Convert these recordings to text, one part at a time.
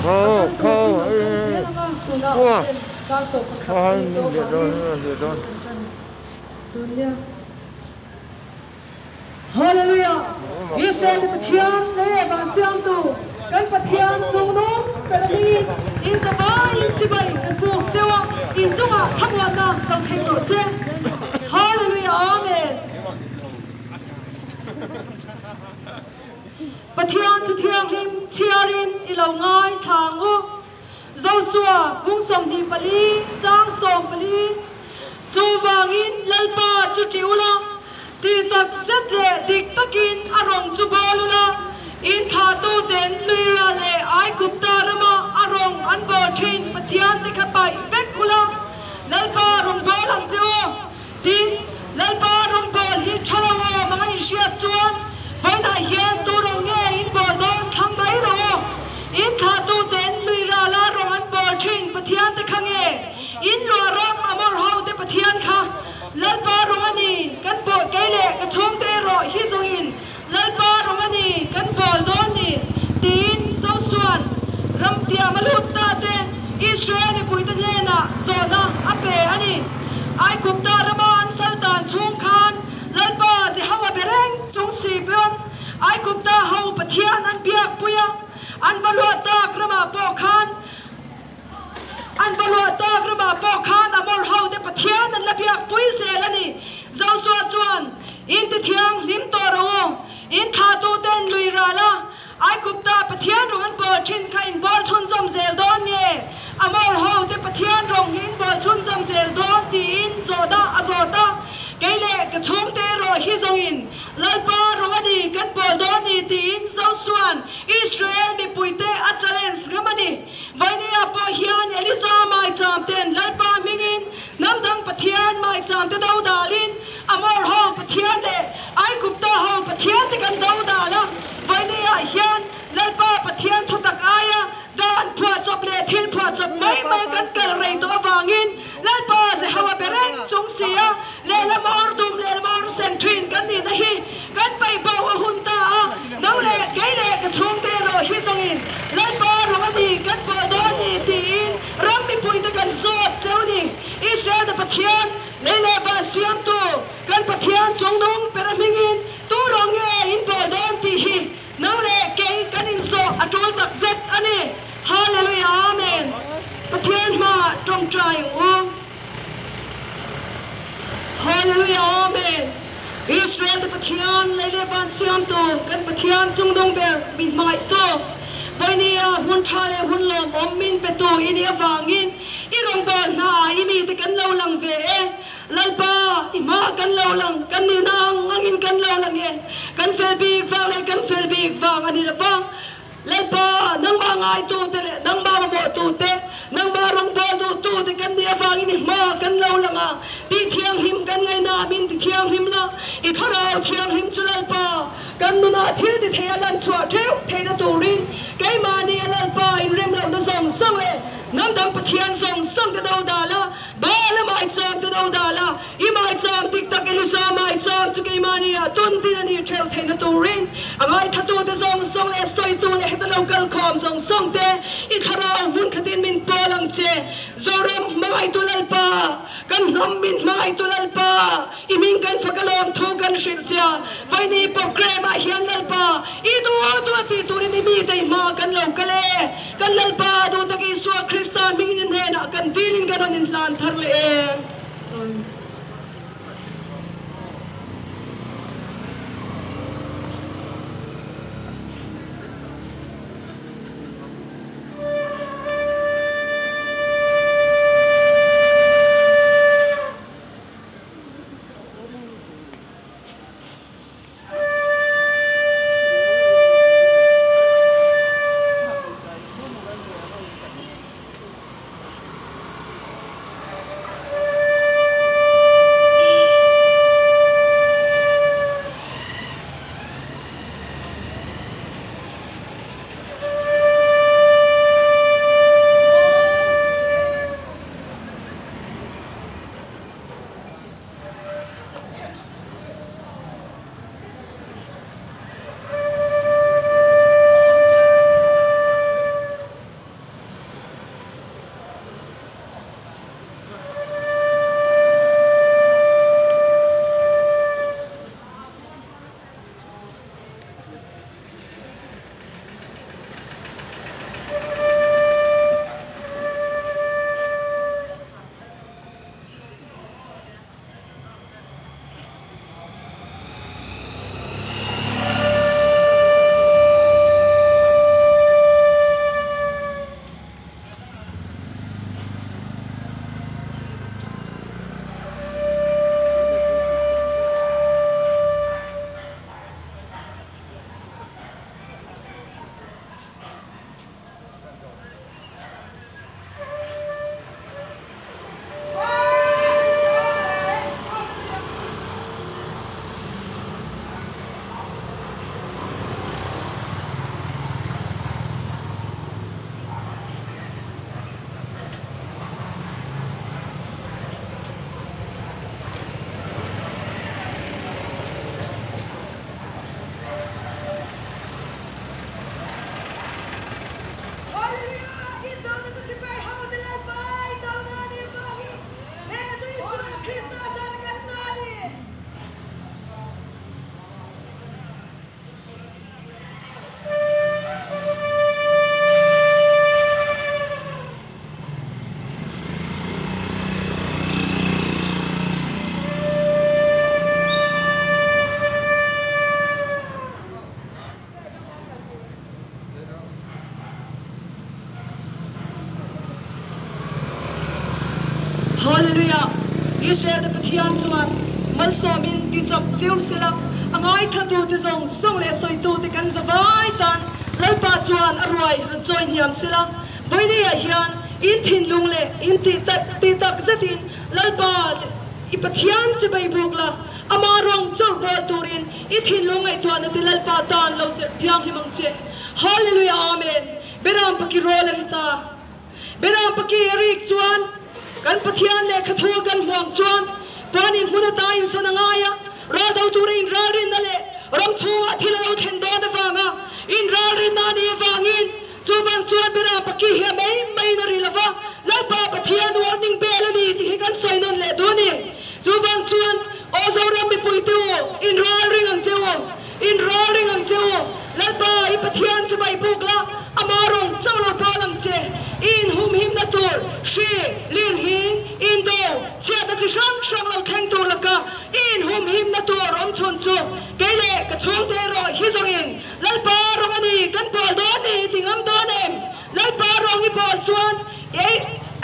A kal tur hi lo kal zel ang a, tunah awm ten dar 11 a nih tawh avangin bul kan tan dawn nia. Hallelujah! Israel te Pathian leh van siamtu kan Pathian chung nung ber a hmingin in zavaiin chibai kan puk cheu a, in chungah thlamuanna lo thleng rawh se. Hallelujah! Amen! Pathian thu thianghlim chhiarin i lo ngaithla ang u. Josua bung 24 chang 14, Chuvangin Lalpa chu ṭih ula, tih tak zet leh dik takin a rawng chu bawl ula, in thlahtuten Luira leh Aigupta rama a rawng an bawl ṭhin Pathiante kha paih vek ula, Lalpa rawn bawl ang che u. Tin, Lalpa rawn bawl hi ṭha lo awm ang a inhriat chuan vawiinah hian tu rawng nge in bawl dawn thlang mai rawh u. In thlahtuten lui rala rawng an bawl ṭhin Pathian te kha nge in luah ram a mawr ho te Pathian kha Lalpa rawng a ni kan bawl kei leh ka chhungte erawh hi zawngin Lalpa rawng a ni kan bawl dawn ni tiin Josua'n ramtiam a lut ta te Israel mipuite hnenah zawhna a pe a ni. Aigupta rama an sal dan chhung khan Lalpa Jehowa be reng chung si pawn Aigupta ho Pathian an biak pui a, an va luah tak ramah pawh khan An va luah tak ramah pawh khan Amor hote Pathian an la biak pui zel a ni. Joshua chuan, In ti thianghlim tawh rawh u, in thlahtuten lui ral a, Aigupta Pathian rawng an bawl thin kha in bawl chhunzawm zel dawn nge? Amor hote Pathian rawng hi in bawl chhunzawm zel dawn? tiin zawhna a zawt a. Kei leh ka chhungte erawh hi zawngin Lalpa rawng a ni kan bawl dawn ni tiin Josua'n Israel mipuite a challenge ngam a ni. Vainia pawh hian Elisa maicham ten Lalpa hmingin hnam dang Pathian maicham te do dalin Amor ho Pathian leh Aigupta ho Pathian te kan do dal a. Vainia hian Lalpa Pathian thutak aia dan phuahchawp leh thil phuahchawp mai mai kan kal rei tawh avangin Lalpa Jehowa be reng chung si a, lehlam awr dum lehlam awr sen thin kan nihna hi kan paih bo a hun ta a, nang leh kei leh ka chhungte erawh hi zawngin Lalpa rawng a ni kan pawh dawn ni tiin ram mipuite kan zawt cheu ni. Israel te Pathian, lei leh van siamtu kan Pathian chungnung ber a hmingin tu rawng nge in pawl dawn tih hi Nang leh kei kan inzawh a tul tak zet a ni. Hallelujah Amen. Pathian hmaah tawngtai ang u. Hallelujah Amen. Israel te Pathian lei leh van siamtu kan Pathian chungdung ber min hmangaihtu Vawinia hun tha leh hun lawmawm min petu i nih avangin i rawngbâwl hnaah i mite kan lo lang ve e. Lalpa, i hma kan lo lang, kan nihna ang angin kan lo lang e. Kan fel bik vang leh kan fel bik vang a ni lo va. Lalpa, nangmah ngaitute leh nangmah mamawhtute, nangmah rawngbâwl duhtute kan nih avangin i hma kan lo lang a. Tih thianghlim kan ngaihna min ti thianghlim la, i thlarau thianghlim chu Lalpa, kan nunah thil ti thei a lan chhuah theuh theihna turin keimahni a Lalpa inremlohna zawng zawng leh hnam dang Pathian zawng zawng te do dal a, Baal a maicham te do dah la, i maicham dik tak Elisa maicham chu keimahni ah tun din a nih theuh theihna turin a ngaithlatute zawng zawng leh sawitu leh heta lo kal khawm zawng zawng te i thlarau hmun khatin min pawl ang che. Zoram hmangaihtu Lalpa, kan hnam min hmangaihtu Lalpa, i hming kan fak alawm thu kan hrilh che a, vawiini programme ah hian Lalpa i duh duh a tih turin i mite i hma kan lo kal e. Kan Lalpa duh tak Isua Krista hmingin i hnenah kan dilin kan rawn inhlan thar leh e. Amen. Israel te Pathian chuan malsawmin ti chawp chiu sela, a ngaithlatute zawng zawng leh sawitute kan zavai tan Lalpa chuan a ruai rawn chawi hniam sela. Vawinia hian in thinlung leh in tih tak tih tak zetin Lalpa i Pathian che bei buk la, ama rawng chawrh bawl turin i thinlung ngaihtuahna te Lalpa tan lo zirh thianghlim ang che. Hallelujah Amen. Beram paki rawl a ri ta. Beram paki a rik chuan kan Pathian lehkha thu a kan hmuang chuan puanin hmun ata insawn a ngai a, ral do tura inralrinna leh ram chhungah thil a lo thlen dawn avanga inralrinna a nih avangin Chuvang chuan Beram paki hi a mai maiin a ri lo va, Lalpa Pathian warning bell a ni tih hi kan sawi nawn leh duh a ni. Chuvang chuan Aw Zoram mipuite u, in ral ring ang che u, in ral ring ang che u, Lalpa i Pathian chu bai buk la, ama rawng chauh lo bawl ang che, i inhumhimna tur hri, lirhing, indo, chhiatna chi hrang hrang lo thleng tur laka i inhumhimna tur awmchhun chu kei leh ka chhungte erawh hi zawngin Lalpa rawng a ni, kan pawl dawn ni ti ngam dawn em? Lalpa rawng i pawl chuan ei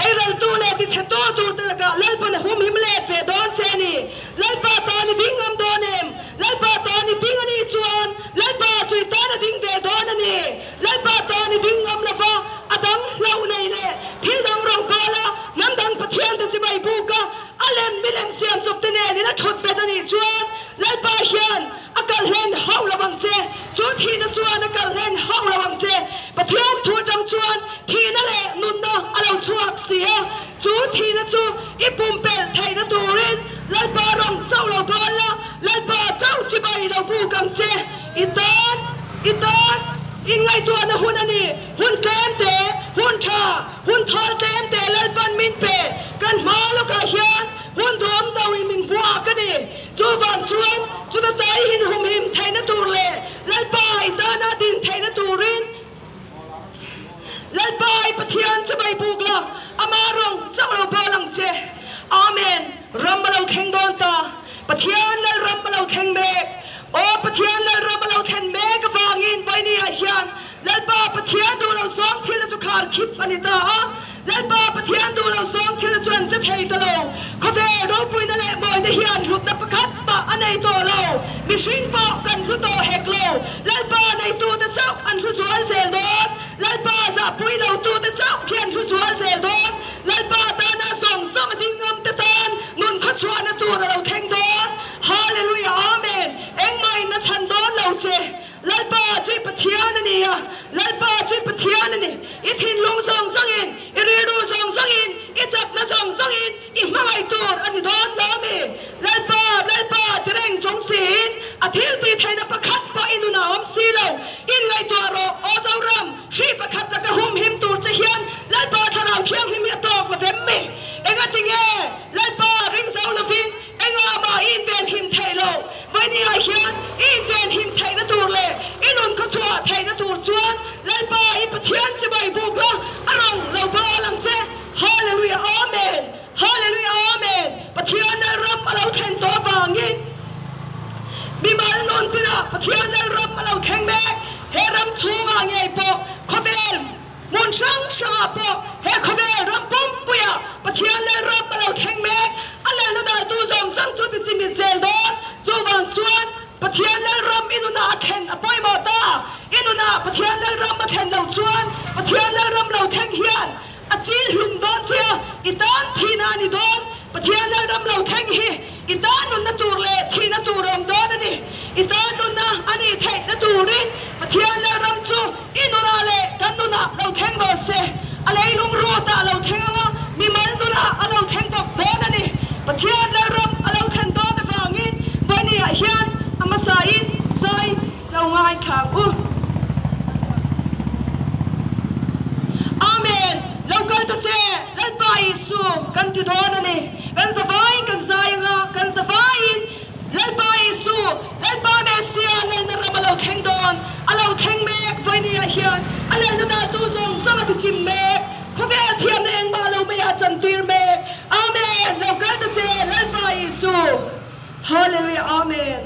eiraltu leh tichhetu tur te lakah Lalpan a humhim let ve dawn che a ni. Lalpa tan i ding ngam dawn em? Lalpa tan i ding a nih chuan Lalpa chu i tan a ding ve dawn a ni. Lalpa tan i ding ngam lova a dang hlauh nei leh thil dang rawng pawla hnam dang Pathian te chibai buka a lem milem siam chawp te nen in a thut bet a nih chuan Lalpa hian A kal hlen hauh lo ang che, chu thihna chuan a kal hlen hauh lo ang che. Pathian thu atang chuan thihna leh nunna a lo chhuak si a, chu thihna chu i pumpelh theihna turin Lalpa rawng chauh lo bawl la, Lalpa chauh chibai lo buk ang che. I tan, i tan, inngaihtuahna hun a ni, hun tlem te, hun tha, hun thawl tlem te Lalpan min pe, kan hma lawkah hian hun duam doin min hmuak a ni. Chuvang chuan chuta tai inhumhim theihna tur leh Lalpa i tana din theihna turin Lalpa i Pathian chu mai buk la, ama rawng chauh lo bawl ang che. Amen. Ram a lo thleng dawn ta. Pathian Lal ram a lo thleng mek. Aw Pathian Lal ram a lo thlen mek avangin vawinia hian Lalpa Pathian duh lo zawng thilna chu khar khip a ni ta a. Lalpa Pathian duh lo zawng thil chu an che thei ta lo. Khawvel ropuina leh mawina hian hlutna pakhat mah a nei tawh lo. Mihring pawh kan hlu tawh hek lo. Lalpa neitute chauh an hlu zual zel dawn. Lalpa zahpui lotute chauh khi an hlu zual zel dawn. Lalpa tana zawng zawng a ding ngam te tan nun khawchhuahna tur a lo thleng dawn. Hallelujah Amen. Engmah in a chhan dawn lo che. Lalpa chu i Pathian a ni a, Lalpa chu i Pathian a ni. I thinlung zawng zawngin, i rilru zawng zawngin, i chakna zawng zawngin i hmangaih tur a ni dawn lo a mi? Lalpa, Lalpa ti reng chung siin a thil tih theihna pakhat pawh i nunah a awm si lo. Inngaihtuah rawh, Aw Zoram, hri pakhat laka humhim tur che hian Lalpa Thlarau Thianghlim hi a tawk lo vem mi? Engatinge Lalpa ring zo lovin Engah mah i invenhim theih lo? Vawinia hian i invenhim theihna tur leh i nun khawchhuah theihna tur chuan Lalpa i Pathian chibai buk la, a rawng lo bawl ang che. Hallelujah Amen! Hallelujah Amen! Pathian Lalram a lo thlen tawh avangin mimal nun tinah Pathian Lalram a lo thleng mek. He ram chhungah ngei pawh khawvel Hmun hrang hrangah pawh he khawvel ram pumpuiah Pathian Lalram a lo thleng mek. A lalna daltu zawng zawng chu tichimit zel dawn. Chuvang chuan Pathian Lalram i nunah a thlen a pawimawh ta. I nunah Pathian Lalram a thlen loh chuan Pathian Lalram lo thleng hian a chil hlum dawn che a, i tan thihna a ni dawn. Pathian Lalram lo thleng hi i tan nunna tur leh thihna tur a awm dawn a ni. I tan nunna a nih theihna turin Pathian Lalram chu I nunah leh kan nunah lo thleng rawh se, a leilung rutah a lo thleng ang a, mimal nunah a lo thleng bawk dawn a ni. Pathian Lalram a lo thlen dawn avangin Vawinia hian a hmasain zai lo ngaithla ang u. Amen! Lo kal ta che, Lalpa Isu kan ti dawn a ni. Kan zavaiin kan zai ang a, kan zavaiin Lalpa Isu, Lalpa Messia Lalna ram a lo thleng dawn, a lo thleng mek, Vawinia hian a Lalna dahtu zawng zawng a ti chim mek, khawvel thiamna engmah lo maiah a chantir mek. Amen! Lo kal ta che, Lalpa Isu. Hallelujah Amen!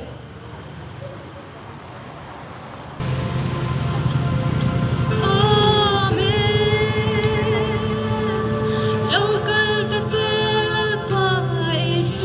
Amen! Lo kal ta che, Lalpa Isu.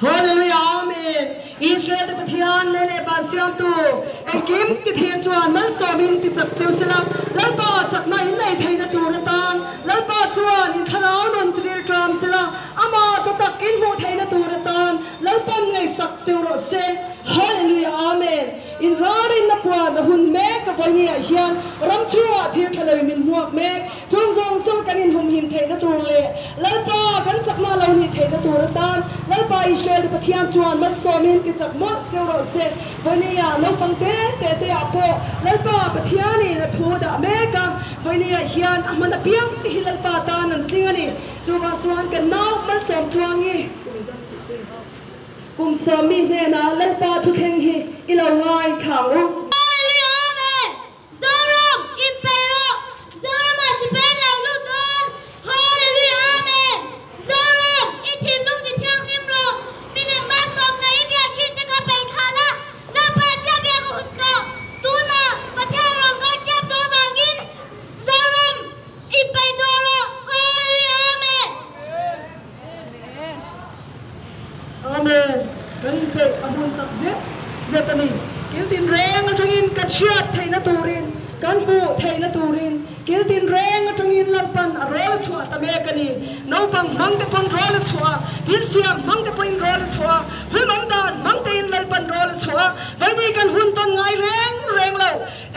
Hallelujah Amen Israel te Pathian lei leh van siamtu engkim ti thei chuan malsawmin ti chak cheu sela Lalpa chakna in nei theihna tur atan Lalpa chuan in thlarau nun ti ril ṭam sela amah ta tak in hmuh theihna tur atan Lalpan ngaihsak cheu rawh se Hallelujah Amen In rarinna puan a hun mek a vawinia hian ram chhungah thil ṭha lo min hmuak mek. Chung zawng zawng kan inhumhim theihna tur leh Lalpa kan chakna lo nih theihna tur atan Lalpa Israel te Pathian chuan malsawmin ti chak mawlh cheu rawh se. Vawinia naupang te te te ah pawh Lalpa Pathianin a thu a dah mek a, vawinia hian a hman apiang te hi Lalpa tan an tling a ni. Chuvang chuan kan nau malsawm thuangi kum sawmmi hnenah Lalpa thuthleng hi i lo ngaithla ang u. Zoram, inpeih rawh! Zoramah sipai an lo lut dawn! Hallelujah Amen! Zoram, i thinlung ti thianghlim rawh! Milem malsawmna i biak thin te kha peih thla la, Lalpa chiah biak a hun tawh! Tunah Pathian rawn kal tep tawh avangin Zoram, inpeih tawh rawh! Hallelujah Amen! Amen. Kan inpeih a hun tak zet zet a ni. Kil tin reng atangin ka chhiat theihna turin, kan hmuh theihna turin Kil tin reng atangin Lalpan a rawl a chhuah ta mek a ni. Naupang hmang te pawn rawl a chhuah a, thil siam hmang te pawhin rawl a chhuah a, hun awm dan hmang tein Lalpan rawl a chhuah a. Vaini kan hun tawn ngai reng reng lo.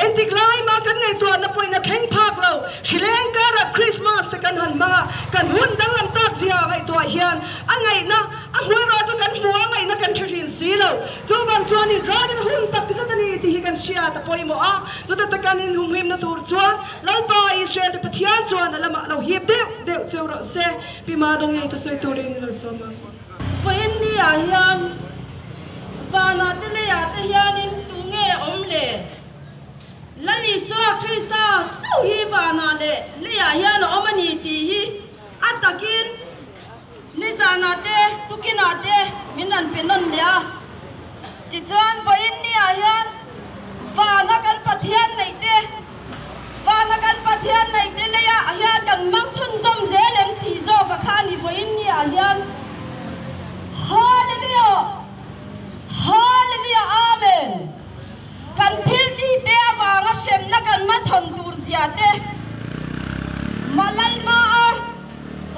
Engtik lai mah kan ngaihtuahna pawhin a thleng phak lo. Hrileng karah Krismas te kan han hmang a, kan hun danglam tak zia ngaihtuah hian a ngaihna a hmuh erawh chu kan hmu a, ngaihna kan hre hrin si lo. Chuvang chuanin ralin hun tak zet a ni tih hi kan hriat a pawimawh a, chuta takan inhumhimna tur chuan Lalpa Israel te Pathian chuan a lamah lo hip deuh deuh cheu rawh se. Pi Madongi thusawi turin lo sawm ang. Vawiin ni-ah hian vanah te leiah te hianin tu nge awm le? Lal Isua Krista chauh hi vanah leh leiah hian a awm a ni tih hi a takin nizanah te tukinah te min rawn pe nawn leh a. Tichuan vawiin ni-ah hian vana kan Pathian neih te, vana kan Pathian neih te leiah hian kan hmang chhunzawm zel em tih zawk a kha a ni vawiin ni-ah hian. Hallelujah! Hallelujah! Amen! Kan thil tih te avanga hremna kan hmachhawn tur zia te, Malalma a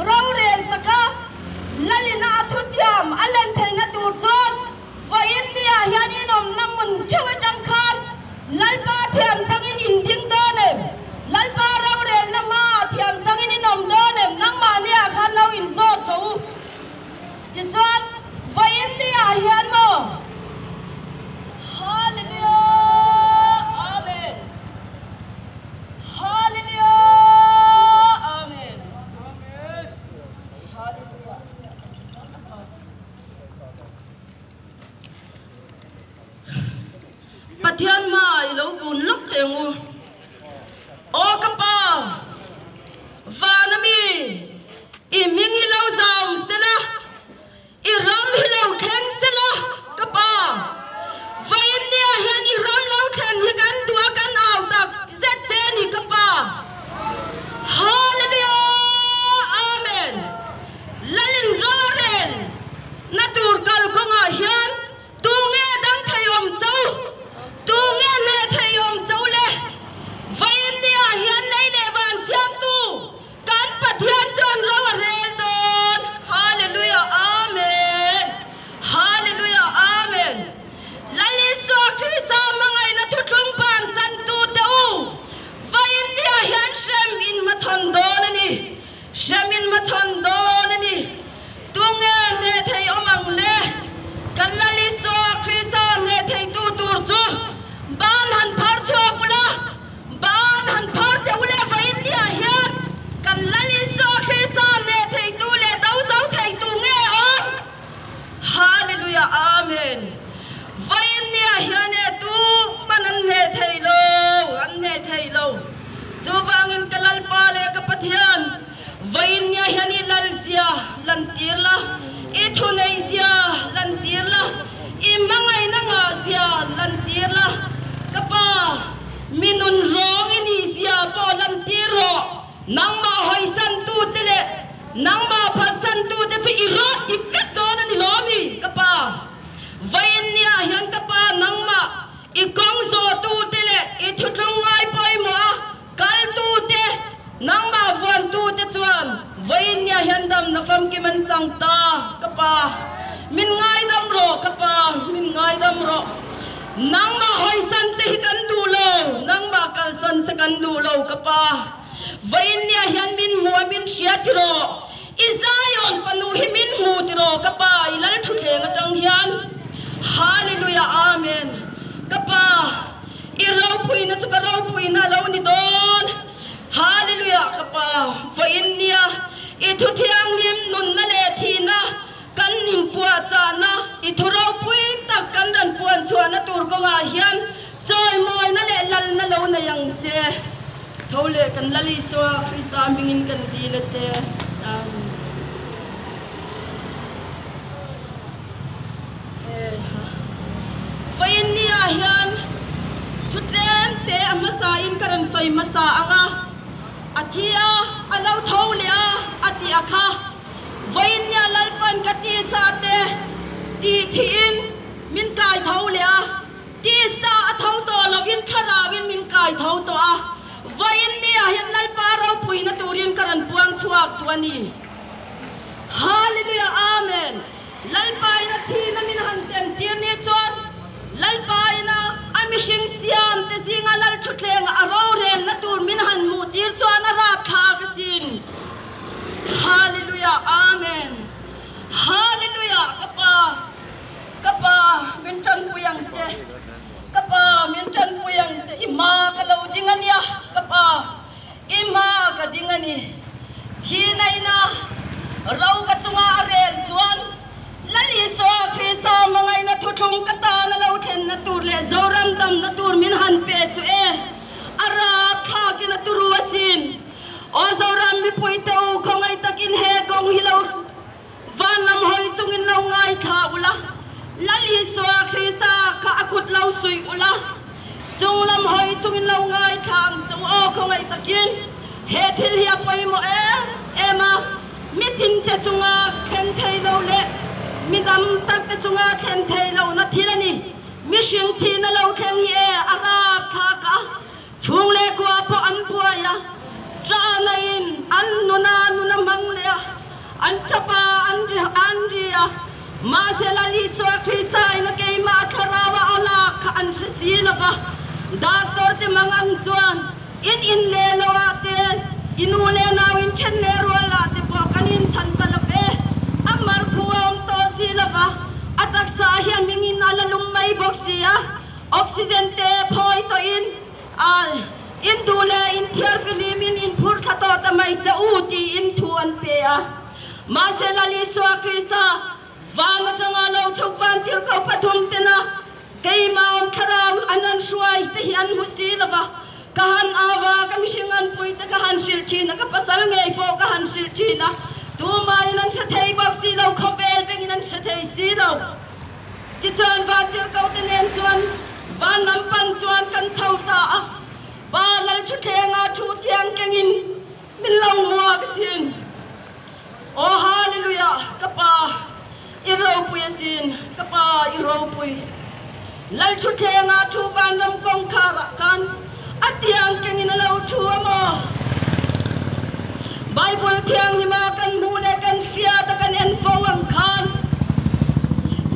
rorel saka Lalina a thutiam a len theihna tur chuan vawiin niah hian inawmna hmun theuh atang khan Lalpa thiam changin in ding dawn em? Lalpa rorelna hmaah thiam changin in awm dawn em? Nangmahniah khan lo inzawt rawh u. Tichuan, vawiin niah hian maw? Hallelujah! Amen! Hallelujah! Amen! Hallelujah! Pathian hma i lo kun lawk teh ang u. Aw ka Pa, van a mi, i hming hi lo zam sela, i ram hi lo thleng sela, ka Pa. Vawiin nia hian i ram lo thlen hi kan duh a, kan au tak zet che a ni, ka Pa. Hallelujah! Amen! Lalin rorel na tur kalkawngah hian Tu nge dang thei awm cho? Tu nge hneh thei awm cho le? Vawiin niah hian lei leh van siamtu kan Pathian chuan ro a rel dawn. Hallelujah Amen Hallelujah Amen Lal Isua Krista hmangaihna thuthlung bansan tute u, vawiin niah hian hrem in hmachhawn dawn a ni. Hrem in hmachhawn dawn a ni. Tunge hneh thei awm ang le? Kan Lal Isua Krista hneh theitu tur chu ban han phar chhuak ula, ban han phar teh ule vawiin niah hian kan Lal Isua Krista hneh theitu leh do zo theitu nge awm? Hallelujah Amen! Vawiin niah hian e tu hman an hneh thei lo, an hneh thei lo. Chuvangin ka Lalpa leh ka Pathian, Vawiin nia hian i lalzia lantir la, i thuneizia lantir la, i hmangaihna ngahzia lantir la, ka pa, mi nun rawng i nihzia pawh lantir rawh, nangmah hawisantu che leh nangmah phalsantute chu i rawt dip vek dawn a ni lo mi, ka pa. Vawiin nia hian ka pa, nangmah i kawng zawhtute leh i thutlung ngai pawimawh a, Kaltute, nangmah vuantute chuan vawiin nia hian damna famkim an chang ta, ka pa. Min ngaidam rawh, ka pa, min ngaidam rawh. Nangmah hawisan te hi kan duh lo, nangmah kalsan che kan duh lo, ka pa. Vawiin nia hian min hmu a, min hria ti rawh. I Zion fanu hi min hmu ti rawh, ka pa, i lal thutthleng atang hian. Hallelujah, Amen. Ka pa. I ropuina chu ka ropuina a lo ni dawn. Hallelujah ka Pa, vawiin nia i thu thianghlim nunna leh thihna kan inpuahchahna, i thu ropui tak kan rawn puan chhuahna tur kawngah hian chawimawina leh lalna lo nei ang che. Tho leh kan Lal Isua Krista hmingin kan dil a che. Amen. Vawiin niah hian thu tlem te a hmasa in ka rawn sawi hmasa ang a, a thi a, a lo tho leh a, a ti a kha. Vawiin nia Lalpan ka tisa te tih thihin min kai tho leh a, tisa a tho tawh lovin thlarauin min kai tho tawh a. Vawiin niah hian Lalpan. nghak tu a ni. Hallelujah Amen! Lalpa in a thihna min han tem tir ni chuan Lalpa ina a mihring siam te zinga Lal thutthleng a rorelna tur min han hmuh tir chuan a rapthlak asin. Hallelujah Amen! Hallelujah Ka pa Ka pa min tanpui ang che Ka pa min tanpui ang che I hma ka lo ding a nia Ka pa I hma ka ding a ni. Thihna ina ro ka chunga a rel chuan Lal Isua Krista hmangaihna thuthlung ka tan a lo thlenna tur leh Zoram damna tur min han pe chu e, a rapthlakin a turu asin. Aw Zoram mipui te u, khawngaih takin he kawng hi lo van lam hawi chungin lo ngaithla ula, Lal Isua Krista kha a kut lo suih ula, chung lam hawi chungin lo ngaithla ang che u. Aw khawngaih takin he thil hi a pawimawh em em a, mi tinte chunga thlen thei lo leh mi dam takte chunga thlen thei lohna thil a ni. Mihring thihna lo thleng hi e a rapthlak a. Chhung leh khua pawh an buai a, ṭahna in an nuna nun a hmang leh a, an ṭap a, an ri an ri a. Mahse Lal Isua Krista in a keimah a thlarau a aw lak kha an hre si lo va. Doctor te mang ang chuan in in leh lo ah te, i nu leh nau in ṭhen leh rual ah te pawh kan in chhan ta lo ve. A mar khu a awm tawh si lo va, a taksa hi a hming in a la lum mai bawk si a. Oxygen te phawi tawhin in duh leh in thiar fihlim in in phur thla tawh ta mai che u tiin thu an pe a. Mahse Lal Isua Krista van atanga lo chhuk van tirhkoh pathum tena keimah awm thlarau an rawn hruai te hi an hmu si lo va, ka han au a, ka mihring an pui te ka han hrilh thin a, ka pasal ngei pawh ka han hrilh thin a, tumahin an hre thei bawk si lo, khawvel bengin an hre thei si lo. Tichuan Vantirhkohte nen chuan van lam pan chuan kan chho ta a, Pa Lalthuthlengah thu tiang kengin min lo hmuak asin. Aw Hallelujah, ka Pa i ropui asin, ka Pa i ropui. Lalthuthlengah thu vanram kawngkharah khan a tiang kengin a lo thu a maw? Bible thianghlim a kan hmuh leh kan hriat a kan en fo ang khan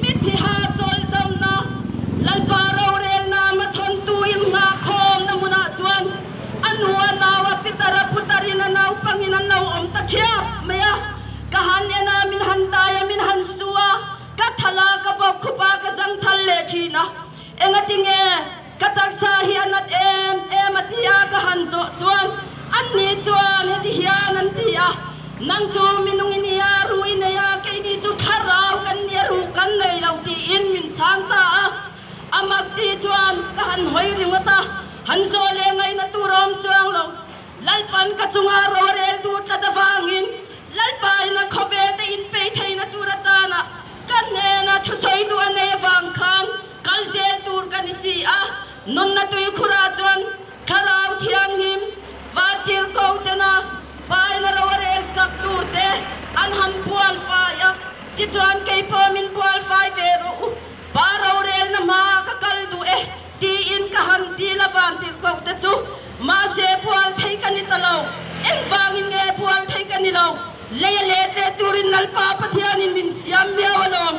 mithiha chawlhdamna, Lalpa rorelna hmachhawntu in nghahkhawmna hmunah chuan a nu a nau a pitar a putarin a naupangin an lo awm ta thiap mai a. Ka han en a, min han tai a, min han su a, ka thal a, ka bawk khup a, ka zangthal leh thin a. Engatinge? Ka taksa hi a nat em em a ti a, ka han zawh chuan anni chuan heti hian an ti a, Nang chu minung i nia, ru i nei a, keini chu thlarau kan nia, ru kan nei lo tiin min chhang ta a. A mak ti chuan ka han hawi ringawt a, han zawh leh ngaihna tur a awm chuang lo. Lalpan ka chunga ro a rel tur tlat avangin Lalpa in a khawvel te inpei theihna tur atana ka hnena thusawi duh a nei avang khan kal zel tur ka ni si a, nunna tuikhurah chuan Thlarau Thianghlim Vantirhko tena paina ro a rel sak tur te an han bual fai a, tichuan kei pawh min bual fai ve rawh u, pa rorelna hmaah ka kal duh e tiin ka han dil a Vantirhko te chu mahse bual thei ka ni ta lo, engvangin nge bual thei ka ni lo, lei a let leh turin Lalpa Pathianin min siam miau alawm.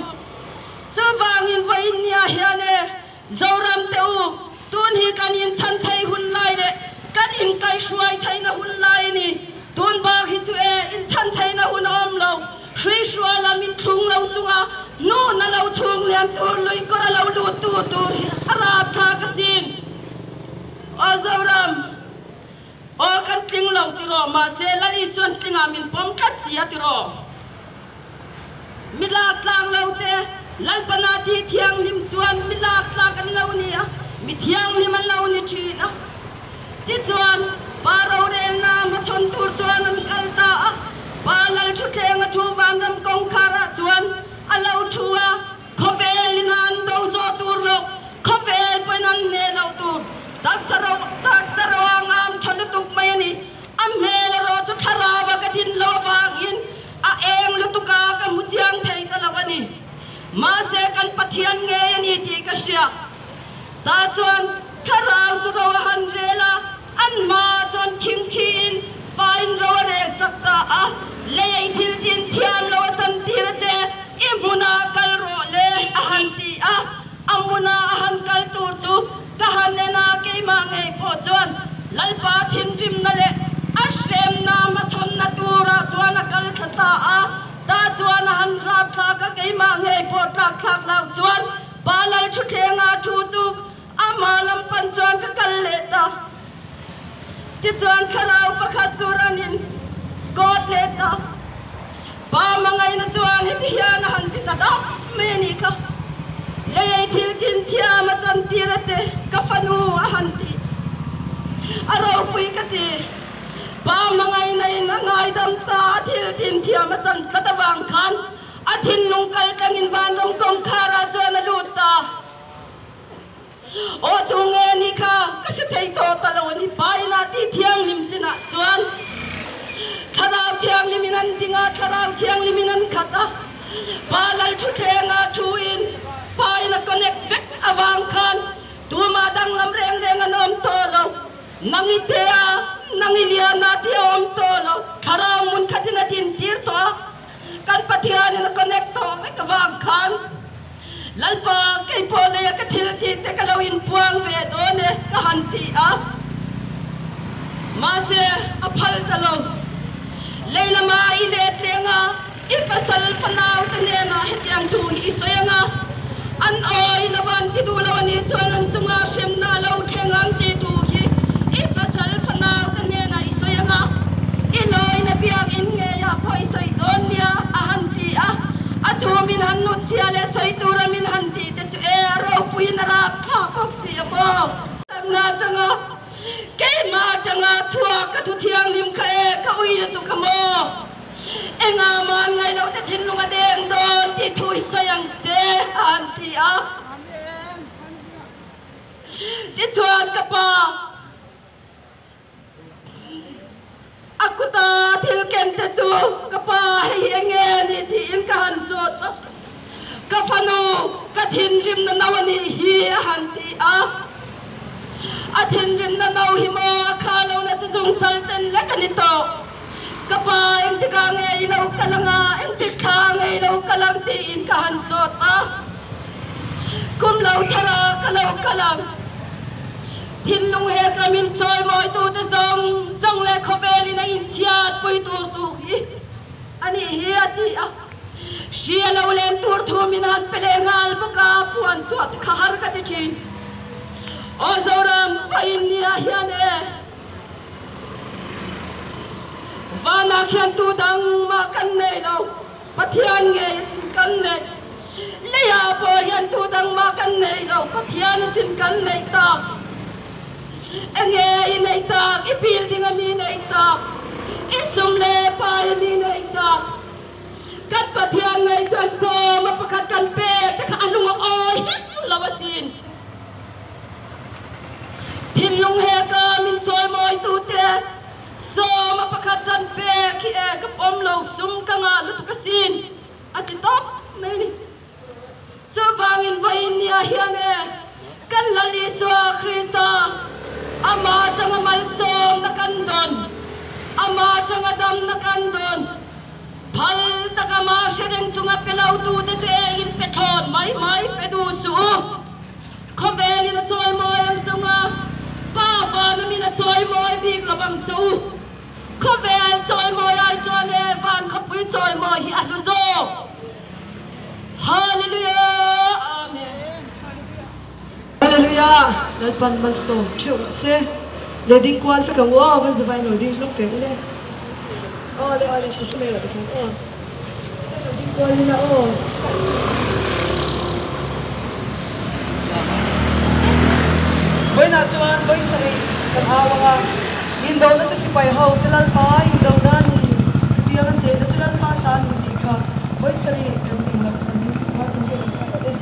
Chuvangin vawiin nia hian e, Zoram te u, tun hi kan inchhan thei hun lai leh kan inkaihruai theihna hun lai a ni. Tun bak hi chu e, inchhan theihna hun a awm lo. Hruihrual lam inthlung lo chunga nun a lo chhung lian tur lui kawr a lo lut tu tur hi a rapthlak asin. Aw Zoram, aw kan tling lo tiraw, mahse Lal Isuan tlingah min pawm tlat si a tiraw. Mi lak tlak lo te, Lalpana tih thianghlim chuan mi lak tlak an lo ni a, mi thianghlim an lo ni thin a. Tichuan, Pa rorelna hmachhawn tur chuan an kal ta a. Pa Lalthuthleng a thu vanram kawngkharah chuan a lo thu a, khawvel ina an do zawh tur lo, khawvel pawhin an hneh loh tur taksa ro taksa roang a an tha lutuk mai a ni. A hmel erawh chu thlarau a ka din loh avangin A eng lutuk a, ka hmu chiang thei ta lo a ni. Mahse kan Pathian ngei a ni tih ka hria. Tah chuan thlarau chu ro a han rel a, an hmaah chuan thingthiin Pain ro a rel sak ta a, lei ei thil tin thiam lo a chantir a che, i hmunah kal rawh le a han ti a, a hmuna a han kal tur chu ka han en a, keimah ngei pawh chuan Lalpa thinrimna leh a hremna hmachhawnna turah chuan a kal thla ta a, tah chuan a han rap thlak a, keimah ngei pawh tlak thlak lo chuan Pa Lalthuthlengah thu chu Amah lam pan chuan ka kal leh ta. Tichuan thlarau pakhat chu ranin kawt leh ta. Pa hmangaihna chuan heti hian a han ti ta dap mai a nih kha. Lei thil tin thiam a chantir a che, ka fanu a han ti. A ropui ka ti. Pa hmangaihna in a ngaidam ta a thil tin thiam a chan tlat avang khan a thinlung kal tlangin vanram kawngkhar ah chuan a lut ta. Aw tu nge ni kha ka hre thei tawh ta lo a ni. Paina tih thianghlim chinah chuan Thlarau Thianghlim in an ding a, Thlarau Thianghlim in an khat a, Pa Lalthuthleng ah thu in Pa in a connect vek avang khan tumah danglam reng reng an awm tawh lo. Nang i te a, nang i lian a tih a awm tawh lo. Thlarau hmun khatin a din tir tawh a. Kan Pathian in a connect tawh vek avang khan Lalpa kei pawh lei a ka thil tih te ka lo inpuang ve dawn e ka han ti a, mahse a phal ta lo. Lei lama i let leng a, i pasal fanau te hnenah hetiang thu hi i sawi ang a, an awi lo an ti duh lo a nih chuan an chunga hremna a lo thleng ang tih thu hi i pasal fanau te hnenah i sawi ang a, i lawina biakinn ngeiah pawh i sawi dawn nia a han ti a, a thu min han nut chhia leh sawi tura min han tih te chu e a ropuiin a rap thlak bawk si a maw? Takna atanga keimah atanga chhuak ka thu thianghlim kha e ka ui lutuk a maw? Engah mah an ngaih loh te thinlung a deng dawn tih thu hi sawi ang che a han ti a. Tichuan ka pa a kuta thil ken te chu ka pa hei eng nge a ni tiin ka han zawt a, ka fanu ka thinrimna no a nih hi a han ti a. A thinrimna no hi maw a kha lohna chu chung chal chen lek a ni tawh. Ka pa engtikah nge i lo kal anga, engtik thla nge i lo kal ang tiin ka han zawt a. Kum lo thar a ka lo kal ang. Thinlung he ka min chawimawitute zawng zawng leh khawvelin a inchhiat pui tur tu hi a nih hi a ti a. Hri a lo len tur thu min han pe leh nghal bawk a, puan chuah te kha har ka ti thin. Aw Zoram, vawiin nia hian e. Vanah khian tu dang mah kan nei lo, Pathian ngei a sin kan neih. Leiah pawh hian tu dang mah kan nei lo, Pathian a sin kan neih tak. Enge i neih tak, i building a mi neih tak, i sum leh pai a mi neih tak. Kan Pathian ngei chuan sawma pakhat kan pek te kha a lung a awi hek lo asin. Thinlung he ka min chawimawitute sawma pakhat ran pek hi e ka pawm lo sum ka ngah lutuk asin a ti tawp mai a ni. Chuvangin vawiin nia hian e kan Lal Isua Krista amah atanga malsawmna kan dawn, amah atanga damna kan dawn, phal taka mah hre reng chunga pe lotute chu e in pe thlawn mai mai pe duh suh u. Khawvelin a chawimawi ang chunga Pa vana min a chawimawi bik lo ang che u. Khawvel chawimawi ai chuan he van khawpui chawimawi hi a hlu zawk. Hallelujah! Amen. Hallelujah! Lalpan malsawm theuh rawh se. Le ding kual vek ang u aw, kan zavai lo ding hlawk ve ule. Aw le aw le, hru hru mai rawh tikhan aw. Lo ding kual ila aw. Vawiinah chuan vawi sarih kan au ang a, indona chu sipai ho te Lalpa indona a ni, tiang an theihna chu Lalpa ta a ni tih kha vawi sarih kan ding loh kan ding hma chung te kan chhuah loh e.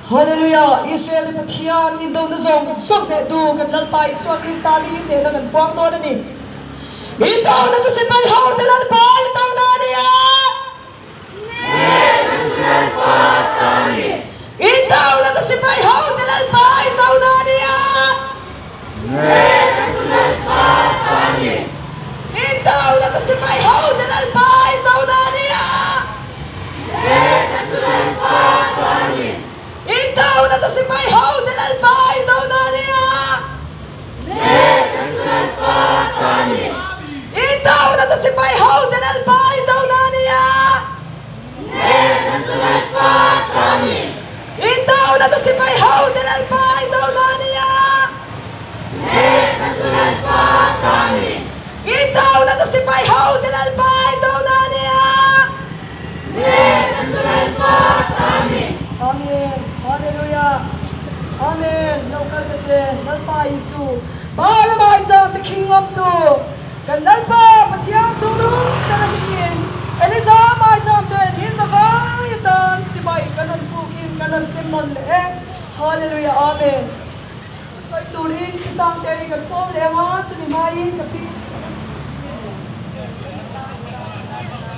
Hallelujah! Israel te Pathian indona zawng zawng hneh tu kan Lalpa Isua Krista mingin hnehna kan puang dawn a ni. Indona chu sipai ho te Lalpa indona a ni a! Indona chu sipai ho te Lalpa indona a ni a. Hnehna chu Lalpa ta a ni. Indona chu sipai ho te Lalpa indona a ni a. Hnehna chu Lalpa ta a ni. Indona chu sipai ho te Lalpa indona a ni a. Hnehna chu Lalpa ta a ni. Indona chu sipai ho te Lalpa indona a ni a. Hnehna chu Lalpa ta a ni. Indona chu sipai ho te Lalpa indona a ni a. Hnehna chu Lalpa ta a ni. Amen. Hallelujah. Amen. Lo kal ta che Lalpa Isu. Pa lamah i chang te khing awm tu. Kan Lalpa Pathian chu nung ber a niin Eliza maicham ten hi zavai atan chibai kan rawn pukin kan rawn sem nawn leh e. Hallelujah. Amen. Sawi turin i sangte hi kan sawm leh ang a, chumi hmaiin ka pi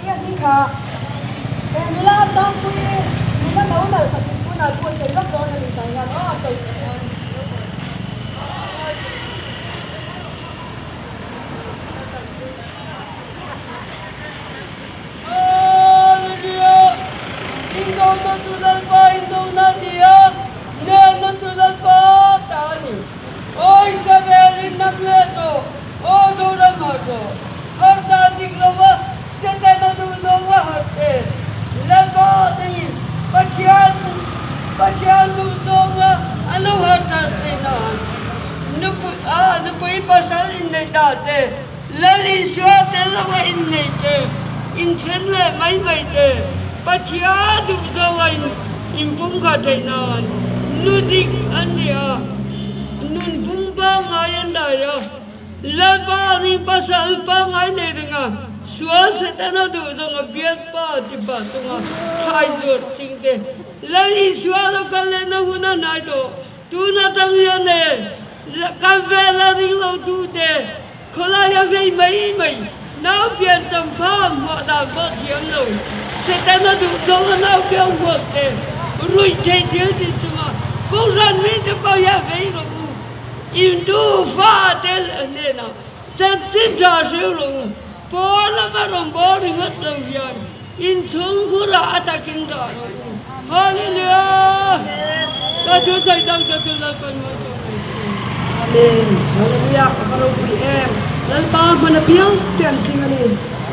hian hi kha he nula Sangpuii nula no nalh khatin tunah thu a sawi vak dawn a ni tah hian aw a sawi tur hian. Hallelujah! Indona chu Lalpa indona a ni a, nehna chu Lalpa ta a ni. Aw Israel in nam leh tawh, aw Zoram har tawh, har dan dik lova Setana duh zawng a har te, Lalpa dangin Pathian Pathian duh zawnga a lo har tar theih nan nupui a nupui pasal inneih ta te, Lal Isua tel lova innei te, inthen leh mai mai te, Pathian duh zawnga inpumkhat theih nan nu dik an ni a, nun pum pangngai an dai a, Lalpa ring pasal pangngai nei ringa sual Setana duh zawnga bialpa tipa chunga thlai zuar ching te, Lal Isua lo kal lehna hun a hnai tawh. Tun atang hian e, kan vela ring lo tute khawlaia vei mai mai nau pian champha hmuah dan pawh thiam lo, Setana duh chawng a nau piang huak te ruih theih thil ti chunga Kohhran mite pawh hian vei rawh u, intu fa te hnenah chanchin tha hreu rawh u, pawl lama rawngbâwl ringawt lo hian inchhungkhurah a takin dah rawh u. Hallelujah! Ka thu sawi tak te chu Lalpan malsawm mai che u. Amen. Hallelujah. Ka va ropui em. Lalpa hman apiang te an tling a ni.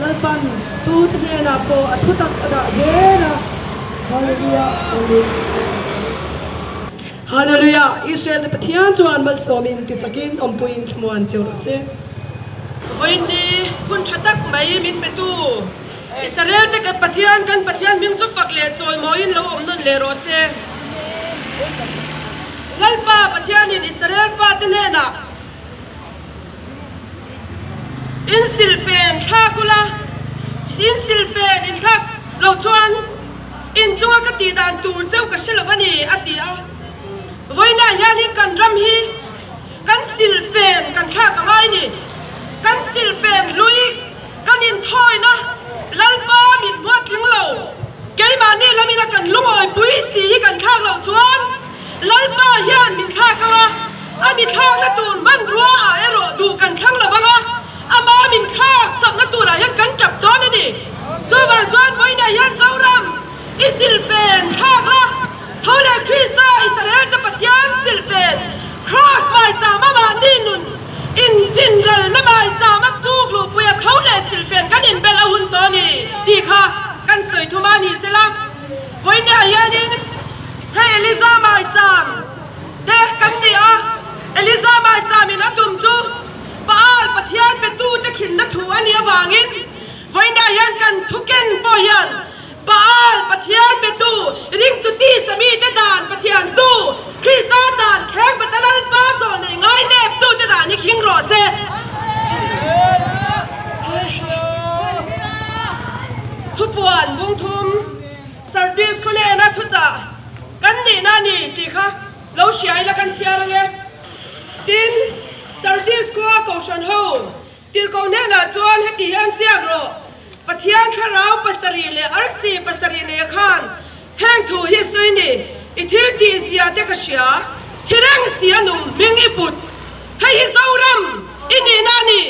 Lalpan tu te hnenah pawh a thu tak a dah zel a. Hallelujah. Amen. Hallelujah. Israel te Pathian chuan malsawmin tichakin awmpuiin thlamuan cheu rawh se. Vawiinni hun tha tak mai min petu Israel te kan Pathian, kan Pathian hming chu fak leh chawimawiin lo awm nawn leh rawh se. Lalpa Pathianin Israel fate hnenah, In silfen thlak ula, in silfen in thlak loh chuan in chunga ka tih dan tur cheu ka hre lo a ni, a ti a. Vawiinah hianin kan ram hi kan silfen kan thlak a ngai a ni. Kan silfen hlui. Kan inthawina Lalpa min hmuat tling lo. Keimahni lamina kan lungawipui si hi kan thlak loh chuan Lalpa hian min thlak ang a, a mi thlakna tur hmanrua ah erawh duh kan thlang lo vang a, ama min thlak sakna turah hian kan tap dawn a ni. Chuvang chuan vawiinah hian Zoram i silfen thlak la, tho leh Krista Israel te Pathian silfen Kraws maicham a mahni nun Inchinralna maicham a tluk luhpui a tho leh silfen kan inbelh a hun tawh a ni tih kha kan sawi thum a ni sela. Vawinia hianin hei Eliza maicham te kan ni a, Eliza maichamin a tum chu Baal Pathian petute khinna thu a nih avangin vawinia hian kan thuken pawh hian Baal Pathian betu, ringtu tisa mite dan Pathian tu, Krista dan kheng bata Lalpa zawl nei ngai nep tu te dan hi khing rawh se. Thupuan bungthum Sardis khaw hnena thuchah kan nihna a ni tih kha lo hria ila kan chhiar ange. Tin, Sardis khua Kohhran ho Tirhkoh hnenah chuan heti hian ziak rawh, Pathian thlarau pasarih leh arsi pasarih nei khan heng thu hi sawi ni, i thil tih zia te ka hria, thi reng si a nung hming i put. Hei hi Zoram i nihna a ni.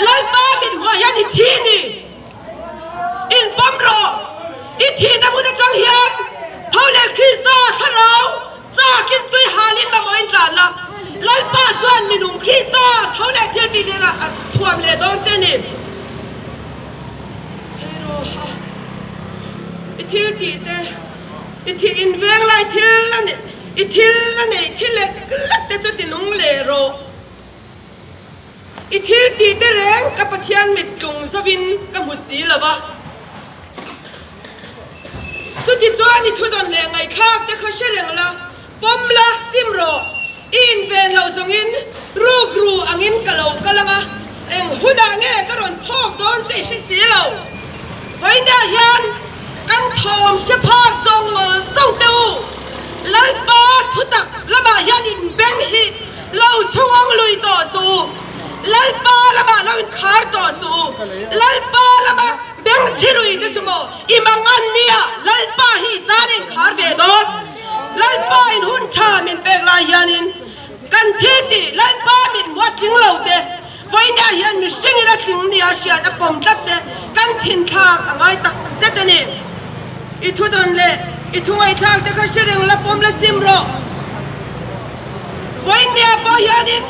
Lalpa min hmuah hian i thi ni. In pawm rawh. I thihna hmun atang hian tho leh Krista thlarau chakin tui halin mamawhin tlan la. Lalpa chuan minung Krista tho leh thil tih nen a thuam leh dawn che ni. Hei rawha i thil tih te, i thih inveng lai thil a neih, i thil a neih thil lek lek te chu tinung leh rawh. I thil tih te reng ka Pathian mit tlung zovin ka hmu si lo va. Chutichuan i thudawn leh ngaihthlak te kha hre reng la, pawm la, sim rawh. I inven loh zawngin rukru angin ka lo kal ang a, eng hunah nge ka rawn phawk dawn che i hre si lo. Vawiinah hian kan thawm hre phak zawng zawng teh u, Lalpa thutak lamah hian inbeng hi Lo chhungawng lui tawh suh u, Lalpa lamah lo inkhar tawh suh u, Lalpa lama bengchhi lui te chu maw i mang an nia, Lalpa hi i tan a inkhar ve dawn. Lalpa in hun tha min pek lai hianin kan thil tih Lalpa min hmuat tling lo te, vawiinah hian mihring in a tling nia hriat a pawm tlat te kan thinthlak a ngai tak zet a ni. I thudawn leh i thu ngaihthlak te kha hre reng la pawm la sim rawh. Vawiinnia pawh hianin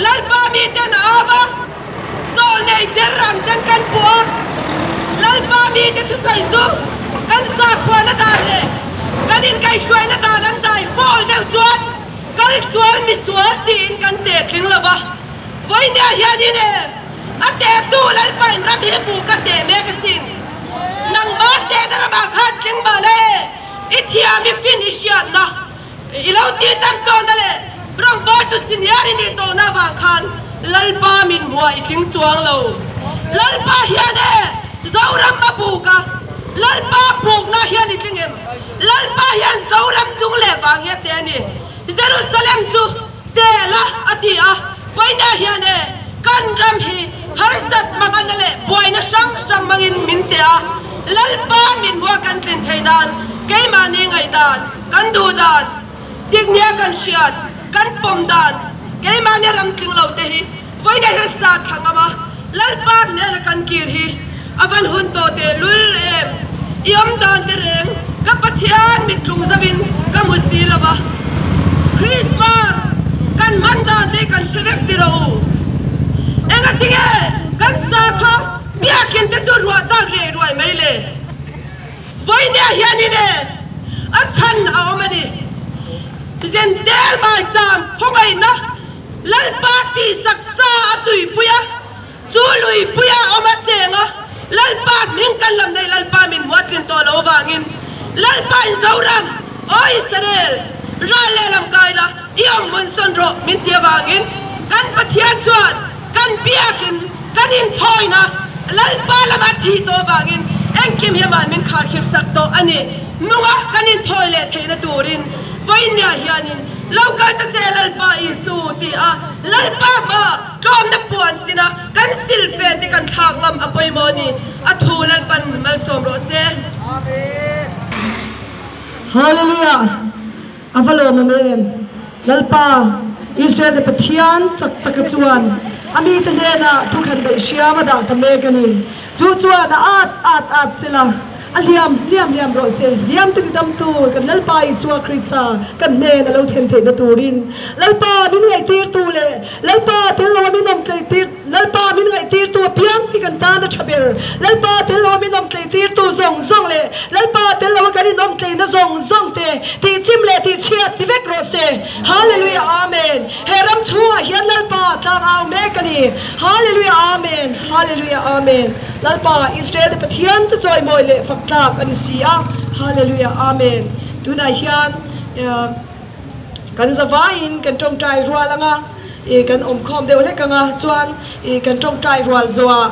Lalpa miten a au a, sawl nei der ang ten kan puh a, Lalpa mite thusawi chu kan sakhuana dan leh kan inkaihhruaina dan an dai fawl deuh chuan kal sual mi sual tiin kan teh tling lo va. Vawiinnia hianin e a tehtu Lalpa in ram hi buh ka teh mek asin. Nangmah tehna ramah khan tling mah la e, i thiam i fin i hriatna. I lo tih tam tawhna leh rawngbâwl tu senior i nih tawhna avang khan Lalpa min hmuah i tling chuang lo. Lalpa hian e, Zoram a buk a, Lalpa bukna hian i tling em? Lalpa hian Zoram dung leh vang hi a te a ni. Jerusalem chu tel a a ti a, vawiinah hian e, kan ram hi harsat hmangana leh buaina hrang hrang hmangin min teh a, Lalpa min hmuah kan tlin theih nan keimahni ngaihdan, Kan duh dan, tiknia kan hriat, kan pawm dan, keimahni ram tling lo te hi vawiina hian sa thla ngam a, Lalpa hnena kan kir hi a van hun tawh teh lul em? I awm dan te reng ka Pathian mittlung zauhin ka hmu si lo va, Krismas kan hman dan te kan hre vek ti rawh u. Engatinge kan sakhaw biakinn te chu ruah tak riai ruai mai le? Vawinia hianin e a chhan a awm a ni. Zentel maicham khawngaihna Lalpa tihsak sa a tuipui a, chu luipuia awm a cheng a, Lalpa hming kan lam nei Lalpa min huatlin tawh lo avangin Lalpa in Zoram, Aw Israel, ral lehlam kai la, i awm hmun sawn rawh min ti avangin kan Pathian chuan Kan biakin kan inthawina Lalpa lama thih tawh avangin engkim hi amah min kharkhip chak tawh a ni. Nunga kan inthawi leh theihna turin vawiinniah hianin lo kal ta che Lalpa Isu ti a Lalpa hma tlawmna puan sina kan silfen te kan thlak ngam a pawimawh a ni. A thu Lalpan malsawm rawh se. Amen. Hallelujah! A va lawmawm em! Lalpa, Israel-te Pathian chak taka chuan a mite hnenah thukhan daih hriam a dah ta mek a ni. Chu chuan a at at at sela, a hliam hliam hliam rawh se. Hliam te tidamtu kan Lalpa Isua Krista kan hnen a lo thlen theihna turin Lalpa min ngaihtirtu leh Lalpa tel loa min awm tleitir Lalpa min ngaihtirtu apiang hi kan tan a tha ber. Lalpa tel loa min awm tleitirtu zawng zawng leh Lalpa tel loa kan inawm tleina zawng zawng te tihchim leh tihchhiat ti vek rawh se. Hallelujah Amen. He ram chhungah hian Lalpa tlang au mek a ni. Hallelujah Amen. Hallelujah Amen. Lalpa Israel te Pathian chu chawimawi leh fak tlak a ni si a. Hallelujah Amen. Tunah hian kan zavaiin kan tawngtai rual anga. I kan awm khawm deuh hlek ang a, chuan i kan tawngtai rual zawh ah.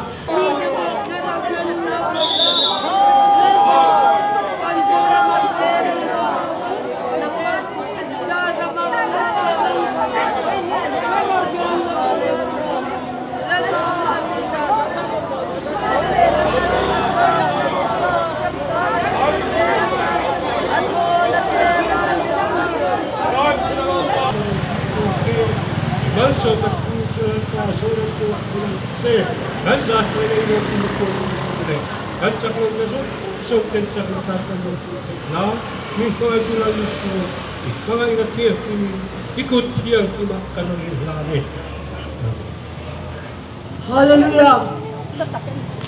Kan chak lohna zawng zawng ten chak na tan kan lo hmuh theih nan min hmangaihtu Lal Isua i hmangaihna thianghlimin i kut thianghlimah kan rawn inhlan e. Amen. Hallelujah!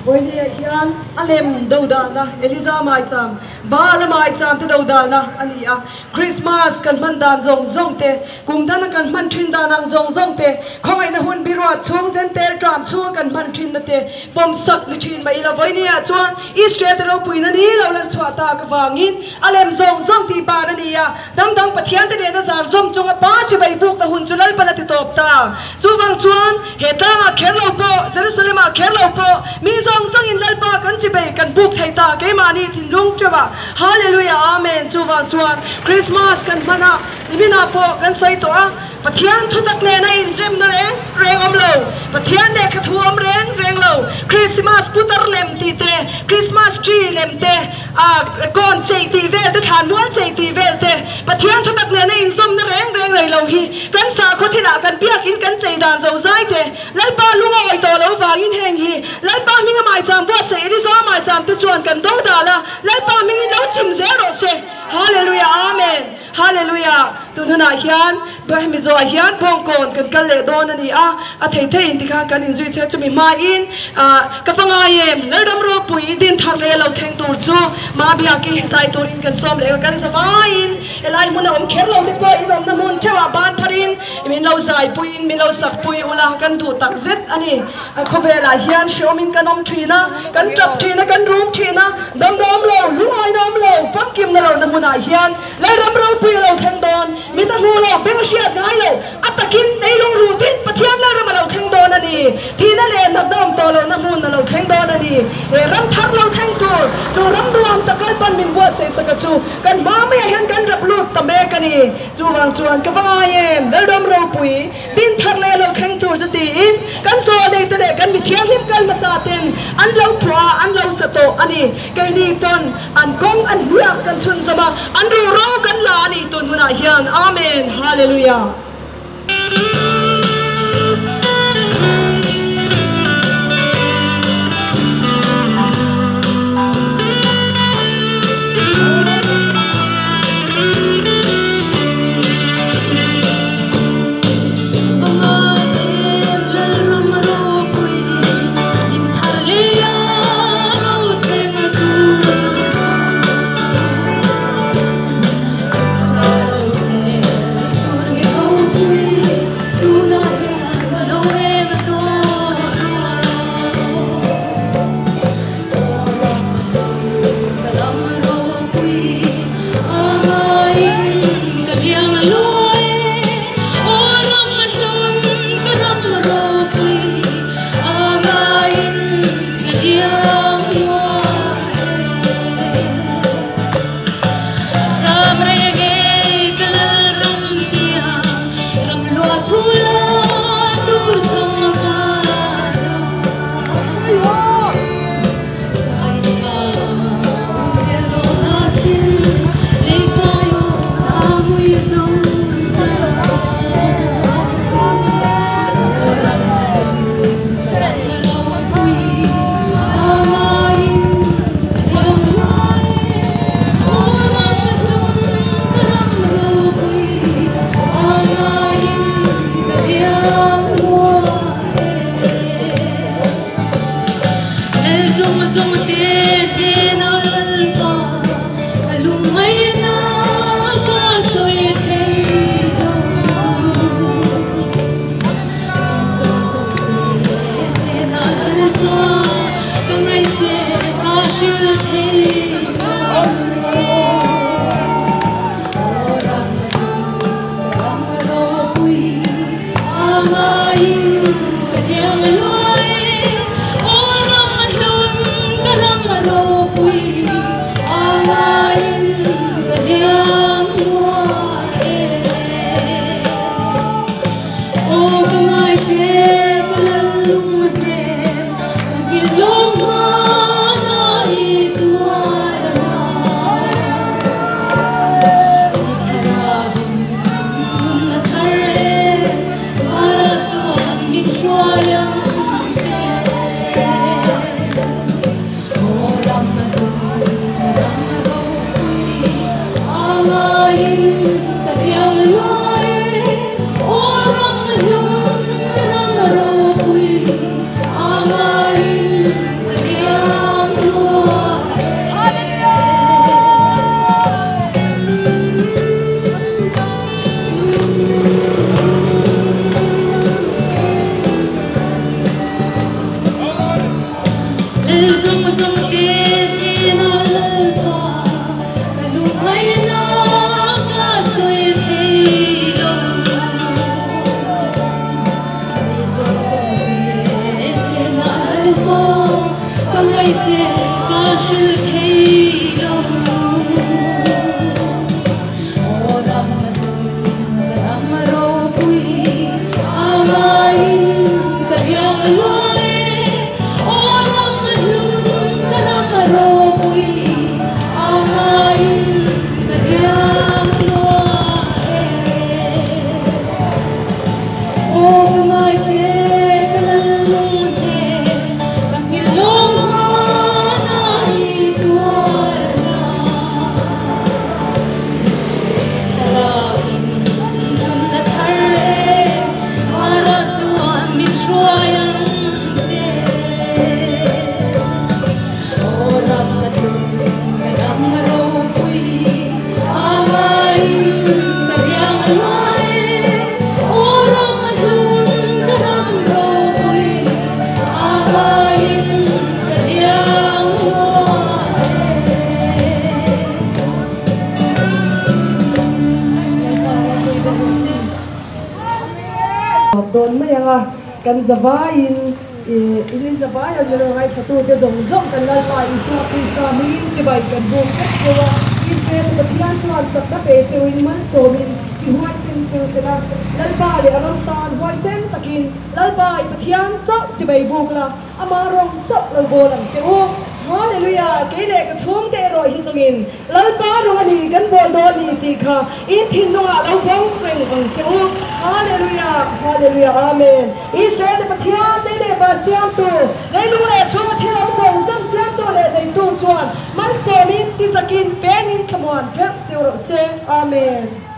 Vawinia hian a lem dodalna Eliza maicham, Baala maicham te dodalna a ni a. Christmas kan hman dan zawng zawng te, kum dana kan hman thin dan ang zawng zawng te, khawngaihna hun biruat chhung zentel tram chhunga kan hman thinna te pawmsak ni thin mai ila. Vawinia chuan Israel te ropuina ni lo lan chhuah tak avangin a lem zawng zawng tih ban a ni a. Hnam dang Pathian te nena zar zawm chunga pa chibai bukna hun chu Lalpan a ti tawp ta. Chuvang chuan he tlangah kher lo pawh, Jerusalem-ah kher lo pawh, mi zawng zawngin Lalpa kan chibai kan buk thei ta, keimahni thinlung teuhah. Hallelujah Amen! Chuvang chuan Christmas kan hman a, niminah pawh kan sawi tawh a, Pathian thutak nena inremna reng reng awm lo, Pathian lehkha thu awm reng reng lo, Christmas putar lem tih te, Christmas tree lem te, kawn chei tih vel te, thlan mual chei tih vel te, Pathian thutak nena inzawmna reng reng nei lo hi kan sakhaw thilah kan biakin kan chei dan zo zai te, Lalpa lung a awih tawh lo vangin heng hi Lalpa hminga maicham buatsaih Eliza maicham te chuan kan do dal a, Lalpa hmingin lo chim zel rawh se. Hallelujah Amen. Hallelujah! Tun hunah hian hemi zawhah hian bawngkawn kan kal leh dawn a ni a, a thei thei in tikhan kan inzui chhe chumi hmain ka va ngai em? Lalram ropui din thar leh lo thleng tur chu Mabiaki zai turin kan sawm leh a, kan za vaiin helai hmun a awm kher lo te pawh in awmna hmun theuhah ban pharin min lo zaipuiin min lo sakpui ula kan duh tak zet a ni. Khawvelah hian hreawmin kan awm thin a, kan tap thin a, kan rum thin a, damna awm lo, lungaina awm lo, famkimna lohna hmunah hian Lalram ropui a lo thleng dawn, mit a hmu lo, beng a hriat ngai lo, a takin leilung rutin Pathian Lalram a lo thleng dawn a ni. Thihna leh natna awm tawh lohna hmun a lo thleng dawn a ni. He ram thar lo thleng tur, chu ram nuam tak Lalpan min buatsaih saka chu kan hma maiah hian kan rap lut ta mek a ni. Chuvang chuan ka va ngai em, Lalram ropui, din thar leh lo thleng tur chu tiin kan zawl nei te leh kan mi thianghlim kal hmasa ten an lo phuah a, an lo sa tawh a ni. Keini pawn An kawng an hniak kan chhunzawm a, an ruhro kan la a ni tun hunah hian. Amen. Hallelujah. Dawn mai anga kan zavaiin in in zavai a zir ngaithlatute zawng zawng kan Lalpa Isua Krista hmingin chibai kan buk vek cheu a, Israel Pathian chuan chakna pe cheuin malsawmin i huaisen cheu sela, Lalpa leh a ram tan huaisen takin Lalpa i Pathian chauh chibai buk la, Ama rawng chauh lo bawl ang che u. Hallelujah! Kei leh ka chhungte erawh hi zawngin Lalpa rawng a ni kan bawl dawn ni tih kha in thinlungah lo vawng reng ang che u. Hallelujah! Hallelujah! Amen! Israel te Pathian nei leh van siamtu, leilung leh chhunga thil awm zawng zawng siamtu leh neitu chuan malsawmin, tichakin, pengin thlamuan vek che u rawh se. Amen!